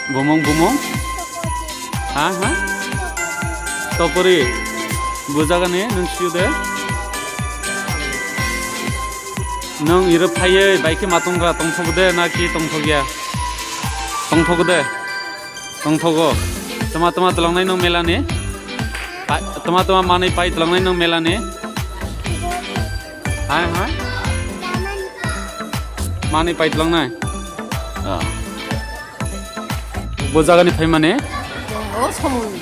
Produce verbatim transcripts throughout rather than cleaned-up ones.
Bumung, bumung? Ha, ha? Topori. Bujagani, nung siyo de? Nung iro phaiye, bai khe ma tongkha, tongthok de, na ki tongthok ya? Tongthok de? Tongthogo. Tama, tama tlangnai nung melani? Pa-, tama, tama manwi pai tlangnai nung melani? Hai, hai? Manwi pai tlangnai? Ah. Bo jagani phaimani? O, Samnuni.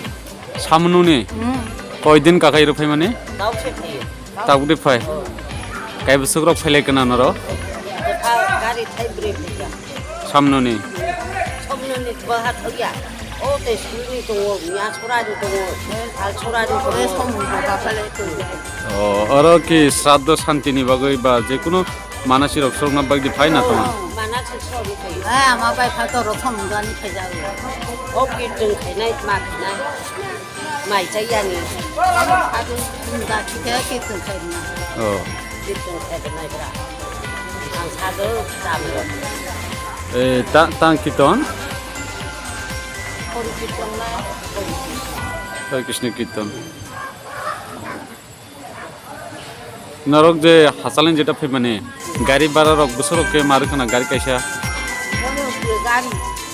Samnuni? Hmm. Koi din kakai ro phaimani? Tau se phaio. Tabuk de phai. Kai bwswk rok phailai kana norok? Gari thai bwrwi phaikha. Samnuni. Samnuni baha thokya. O te suri tongo, nya sora ni tongo, al sora ni tongo. O, oro ki sraddho shanti ni bagwi ba je kunu manasi rok sorokna bagwi phai na tong? Manasi sorokna phai. Eh, ama bai pha to rothom dani phai jago. O kirtan khainai, ma khainai. Mai chayani. Oro phadu da kike kirtan khaina. Oh. Kirtan khainai bra. Ang sadu chamlo. Eh, ta-, tang kirtan? Hori kirtan na. Hori Krishna kirtan. Norok je hachaleng jeta phaimani, gari bara rok bwswk rok khe ma rwkhana gari kaisa? Gari.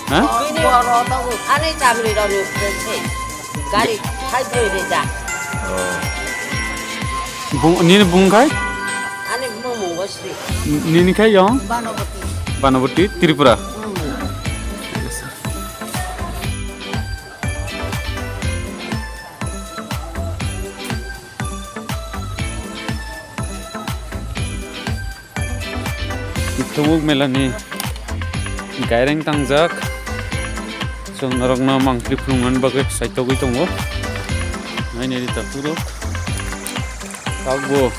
Ha? Bini oro tongo, ani chamri rokni se. Gari khai doi reja. Oh. Bung, nini bung khai? Ani bumung bo sri. Nini khai yong? Banabati. Banabati, Tripura. Hmm. Tabuk melani gaireng tangjak. Chwng norokno mangpili phunuknani bagwi saitogwi tongo. Nainai di takhuk rok. Tabukbo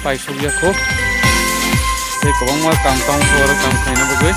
paisukya kho. Tei kwbangma kam tong kho, oro kam khlaina bagwi.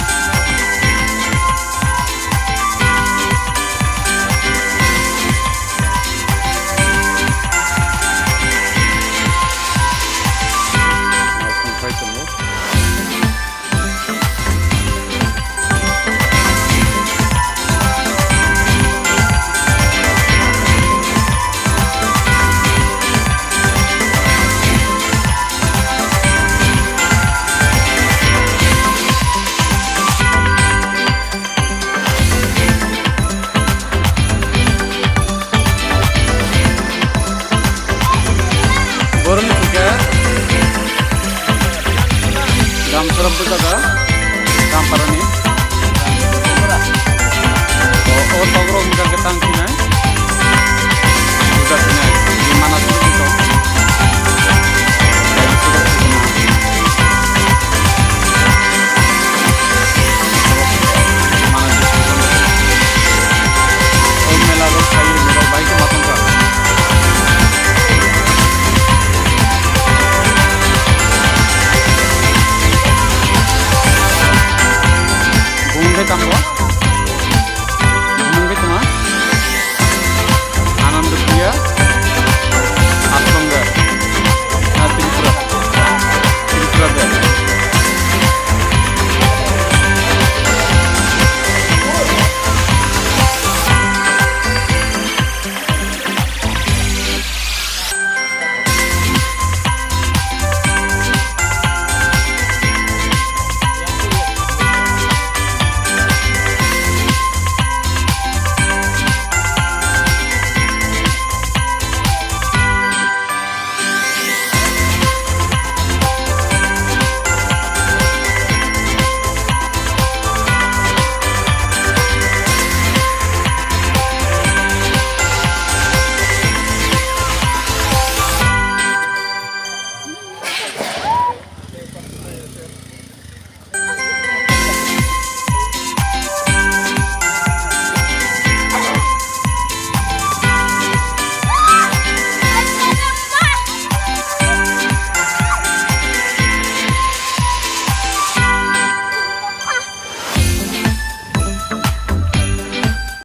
Borokni hwnkhe Gamsarok bwjago, Gamparani. O, o tokrok hwnkha khe tang khinai. Puja khinai. Manaslu tong. Manaslu tong. O mela rok khai, mela bai khe ma tongkha. Bung khe tamo?